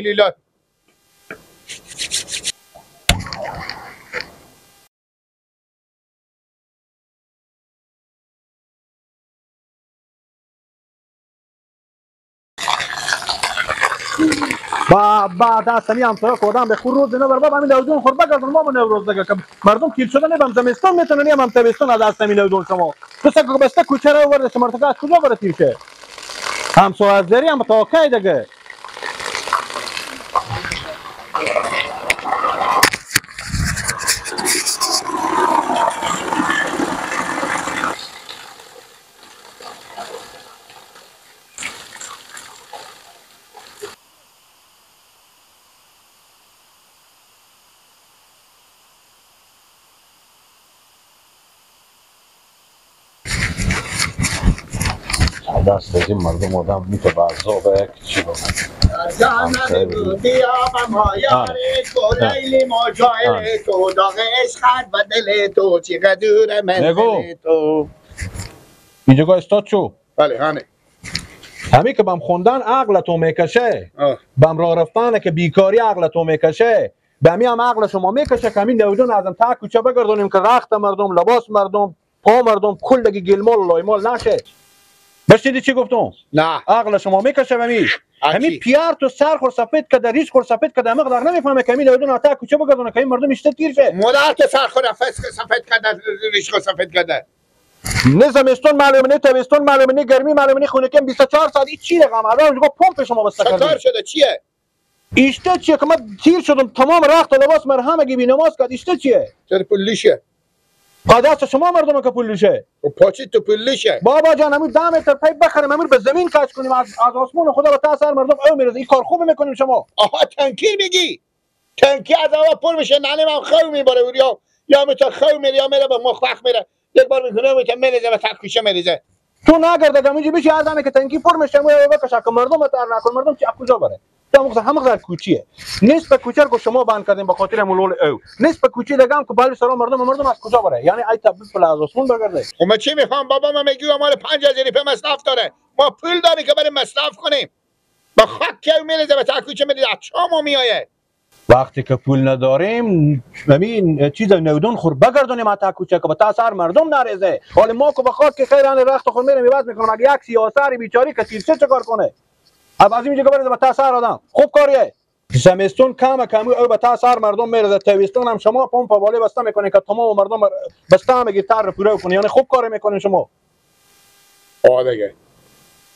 لیلا. با دستمی همسایه کردم به خور روز نبر بابا همین نودون خور بگردون ما نوروز دیگه که مردم تیر شده نبم زمستان میتونن هم تابستون از دستمی نودون شما تو سگ بسته کوچه رو ورده شما از کجا بره تیر شه همسایه از دری هم تا کی دیگه دست از این مردم آدم میته به عذاب یک چی بگم. بیا ما یار تو لیلی ما جایل تو داغ عشقت و دل تو چی قدور من تو. اینجا استاد شو. بله هانه همین که بم خوندن عقل تو میکشه، بم راه رفتن که بیکاری عقل تو میکشه، به هم عقل شما میکشه که همین نودون ازم تا کوچه بگردونیم که رخت مردم، لباس مردم، پا مردم کلگی گلمال و لایمال نشه. بشنیدی چی گفتم؟ نه. عقل شما میکشه بمی. همین پیار تو سر خور سفید که در ریش خور سفید که در مقدار نمیفهمه که همین نودون تا کوچه بگردونه که این مردم اشته تیر شه. مادر تو سر خور سفید کرده، ریش خور سفید کرده. نه زمستون معلومه، نه تابستون معلومه، نه گرمی معلومه، نه خنکی. 24 ساعت این چی رقم الان میگه پمپ شما بسته کرده. چطور شده چیه؟ ایشته چیه که من تیر شدم تمام رخت و لباس مرهم بی نماز کرد. ایشته چیه؟ چرا پولیشه؟ قدرت شما مردم که پولیشه. و پاچی تو پولیشه. بابا جان همون 10 متر پیپ بخریم همون به زمین کج کنیم از آسمون خدا به تا سر مردم او میرسه. این کار خوب میکنیم شما. آها تنکی میگی؟ تنکی از هوا پر میشه ننه من خو میبره یا میتر خو میره یا میره به مخبخ میره. یک بار میکنه میته میریزه و تک کوچه میریزه. تو نگرد اگه میجی بشی از همه که تنکی پر میشه مو بکشه که مردم تر نکن. مردم چی کجا بره؟ تو هم هم کوچیه. نصف کوچه رو شما بند کردیم به خاطر مولول او. نصف کوچه دیگه هم که بالا سر مردم از کجا بره؟ یعنی ای تا پول از آسمون بگرده. خب من چی میخوام بابا؟ من میگم مال 5000 روپیه مصرف داره. ما پول داریم که بریم مصرف کنیم. با خاک که میریزه به تک کوچه میریزه چامو میایه. وقتی که پول نداریم همین چیز نودون خور بگردونیم تا کوچه که به تا سر مردم نریزه. حالا ما که به خاک که خیران رخت خور میریم عوض میکنم. اگه یک سیاسری بیچاری که تیرچه چیکار کنه؟ از اینجا که بریزه به تا سر آدم خوب کاریه. زمستون کم کمی او به تا سر مردم میرزه. تابستون هم شما پمپ بالا بسته میکنین که تمام مردم بسته میگی تر پوره کنین. یعنی خوب کار میکنین شما. آ دیگه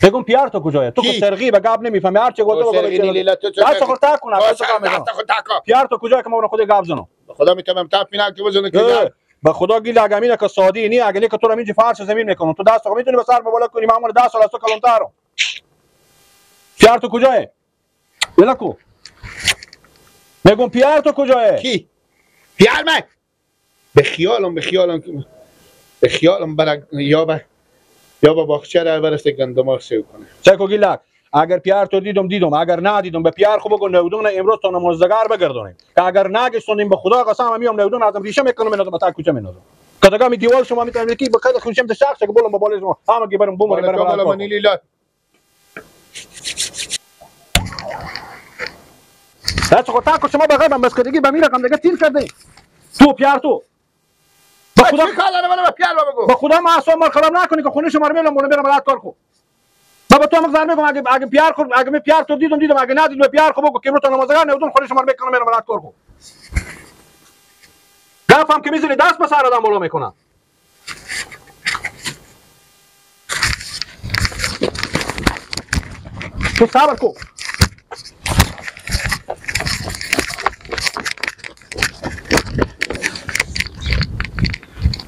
بگم پیار تو کجایه؟ تو که سرغی به گاب نمیفهمی. هر چه گفته بگو. دست خود تا کن. پیار تو کجایه که ما خود گاب زنم؟ خدا میتونم تا فینال که بزنم که به خدا گیل اگه اینه که سادی نی اگه نه که تو رو اینجا فرش زمین میکنم. تو دست خود میتونی به سر بالا کنی. من 10 سال از تو کلانترم. پیار تو کجایه؟ یلا کو. میگم پیار تو کجایه؟ کی؟ پیار من به خیالم برگ یا به باغچه را برسته گندماغ سیو کنه. چکو گیلک اگر پیار تو دیدم اگر ندیدم به پیار خو بگو نودون امروز تا نمازدگار بگردونیم که اگر نگشتونیم به خدا قسم میام نودون ازم ریشه میکنم اینا به تا کوچه میندازم. کدگاه می دیوال شما میتونم کی به خیلی خوشم شخص که بولم به بالای شما همه برم بوم برم. دست خود تا شما بغیر من بس کردگی به می رقم دیگه تیر کرده تو پیار تو. به خدا چی کار داره؟ به پیار بگو. به خدا ما اصلا مال خراب نکنی که خونه شما رو میلم برم برات کار کو. بابا تو هم زار میگم اگه پیار خور اگه می پیار تو دیدم اگه ندیدم به پیار خو بگو که امروز تا نمازگار نودون خونه شما رو میکنم میرم برات کار کو. گفم که میزنی دست به سر آدم بالا میکنم. تو صبر کو.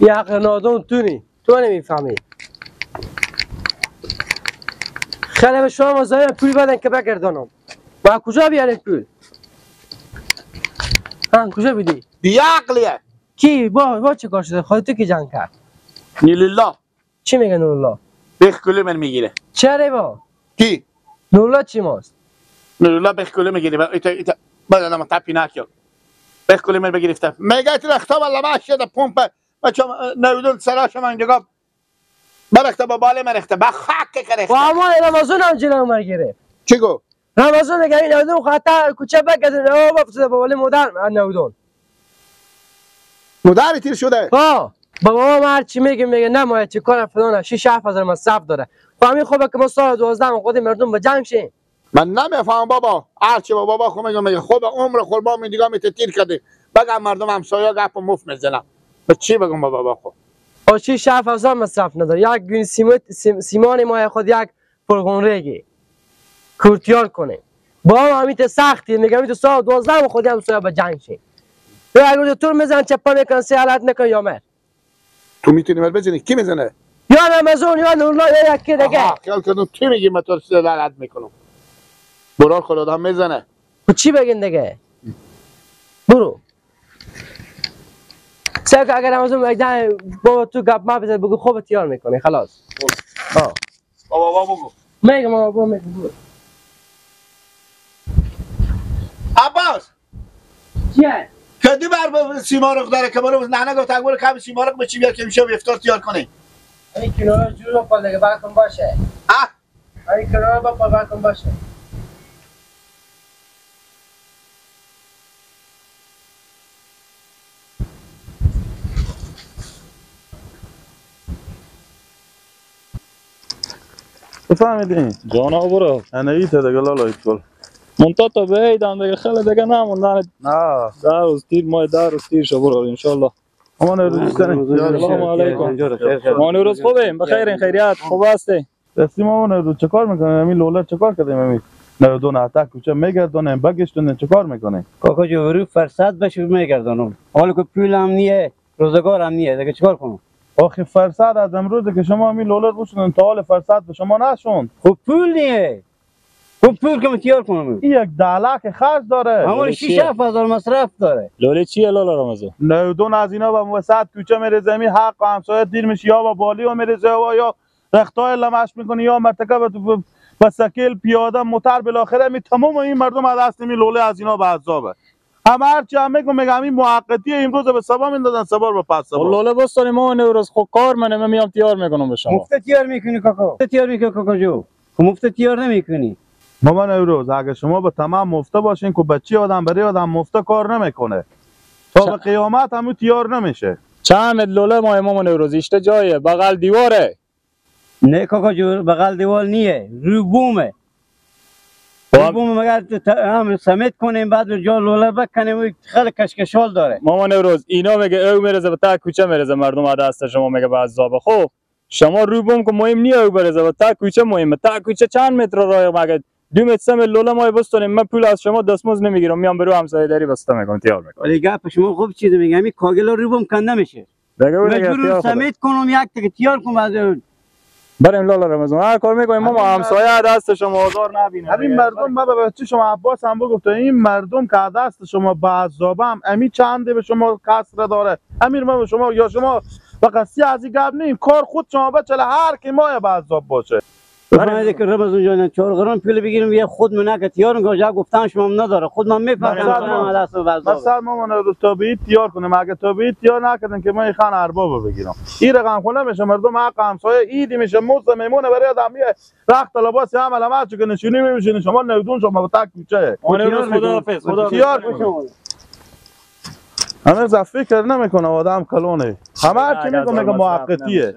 یه حق نادون تونی تو نمیفهمی. خیلی به شما مزایم پول بدن که بگردانم. با کجا بیاریم پول؟ ها کجا بیدی؟ بی عقلیه. کی با چه کار شده؟ خودت تو کی جنگ کرد؟ نورالله. چی میگه نورالله؟ بخ کلی من میگیره. چرا با؟ کی؟ نورالله چی ماست؟ نورالله بخ کلی میگیره. ایتا بعد انا متعبی ناکیو. بخ کلی من بگیرفته. میگه تو رختا والله ما شده پمپ بچه نودون سراش من نگاه مرخته با باله مرخته با خاک کرخته. و اما رمضان هم جلو مر گرفت. چی گفت؟ رمضان میگه این 92 خطا کوچه بگردن او بفته با مادر 92 مادر تیر شده. ها بابا ما هر چی میگه میگه نه ما چی کار فلان 6 7000 مصرف داره. فهمی خوبه که ما سال 12 خود مردم به جنگ شیم. من نمیفهم بابا، هر چی بابا خو میگم میگه خوب عمر خود با من دیگه می تیر کرده. بگم مردم همسایه گپ مفت میزنن. به چی بگم بابا خو؟ او 6 7000 مصرف نداره. یک گوین سیمان ما خود یک پرغونرگی کورتیار کنه. با همیت سختی میگم تو سال 12 خود همسایه به جنگ شیم. تو اگه تو میزن چپا میکن سه حالت نکن یا مر. تو میتونی مر بزنی؟ کی میزنه؟ یا رمضان یا نورالله یا یکی دیگه. خیال کردم تو میگی من تو رو لعنت میکنم. برو خدا آدم میزنه. تو چی بگین دیگه؟ برو. سر اگر رمضان بگه بابا تو گپ ما بزن بگو خوب تیار میکنی خلاص. آه. بابا بگو. میگم بابا میگم برو. عباس. چیه؟ کدی بر سیمارق داره که برو نه نه گفت اگه کم سیمارق به چی بیار که میشه افطار تیار کنی. این کنار جور بپال دیگه برکن باشه. اه این کنار بپال برکن باشه. بفهمیدین؟ جانا برو. انا ایت دیگه لالا ایت منتها تا به عیدم دیگه خیلی دیگه نموندن. نه 10 روز تیر ماه 10 روز تیر شو برو انشالله. امان روز سلام علیکم. ما روز خوبیم بخیرین خیریت خوب هستی؟ دستی ما روز چه کار میکنیم؟ همین لوله چه کار کردیم؟ همین 92 تا کوچه میگردونیم بگشتونیم چه کار میکنیم؟ کاکا جو فرصت بشه میگردونم. حالا که پول هم نیه روزگار هم نیه دیگه چیکار کنم؟ آخه فرصت از امروز که شما همین لوله روشون تا حال فرصت به شما نشوند. خب پول نیه. خب پول که تیار کنم. این یک دلک خرج داره. همون 6 7000 مصرف داره. لوله چیه لالا رمضان؟ 92 از اینا با وسط کوچه میره زمین حق همسایه دیر میشه یا با بالی و میریزه یا رختای لمش میکنه یا مرتکب با سکیل پیاده موتر بالاخره می تمام این مردم از دست می لوله از اینا به عذابه. هم هرچی هم میگم این موقتی امروز به سبا میندازن سبا به پس سبا. لوله بستانی ما نوروز خو کار منه من میام تیار میکنم به شما. مفت تیار میکنی کاکا؟ تیار میکنی کاکا جو؟ مفت تیار نمیکنی. مامان نوروز اگه شما به تمام مفته باشین که بچه آدم برای آدم مفته کار نمیکنه تا به قیامت همو تیار نمیشه. چند لوله ما امام نوروز اشته جایه بغل دیواره. نه کاکا جو بغل دیوار نیه رو بومه. رو بومه مگر هم سمت کنیم بعد جا لوله بکنیم خیلی کشکشال داره. مامان نوروز اینا میگه او میرزه به تا کوچه میرزه مردم از دست شما میگه به عذاب. خب شما رو بوم که مهم نیه او برزه به تا کوچه مهمه. تا کوچه چند متر راه مگه 2 متر سم لوله مای بستونیم من پول از شما دستمزد نمیگیرم میام برو همسایه داری بسته میکنم تیار میکنم. ولی گپ شما خوب چیز میگه همین کاگلا رو بوم کنده میشه. دیگه سمت کنم یک تک تیار کنم بعد بریم لالا رمضان هر کار میکنیم ما همسایه دست شما آزار نبینه. همین مردم ما به بچه شما عباس هم بگفت این مردم که دست شما به عذابم امی چنده به شما کسر داره امیر ما به شما یا شما به قصی از این گپ نیم کار خود شما بچه هر کی ما به عذاب باشه. بفرمایید که رمضان جان 4 گرم پول بگیریم یه خود من که تیار میکنم جا گفتن شما نداره خود من میفهمم دست به عذاب. مثلا ما من تابعی تیار کنیم اگه تابعی تیار نکردن که من خان ارباب بگیرم این رقم خونه میشه مردم حق همسایه ایدی میشه موز میمونه برای آدم رخت لباس هم علامت که نشونی میشینه شما نودون شما با تک کوچه. خداحافظ خدا تیار هنوز فکر نمیکنه آدم کلونه همه هر کی میگه میگه موقتیه.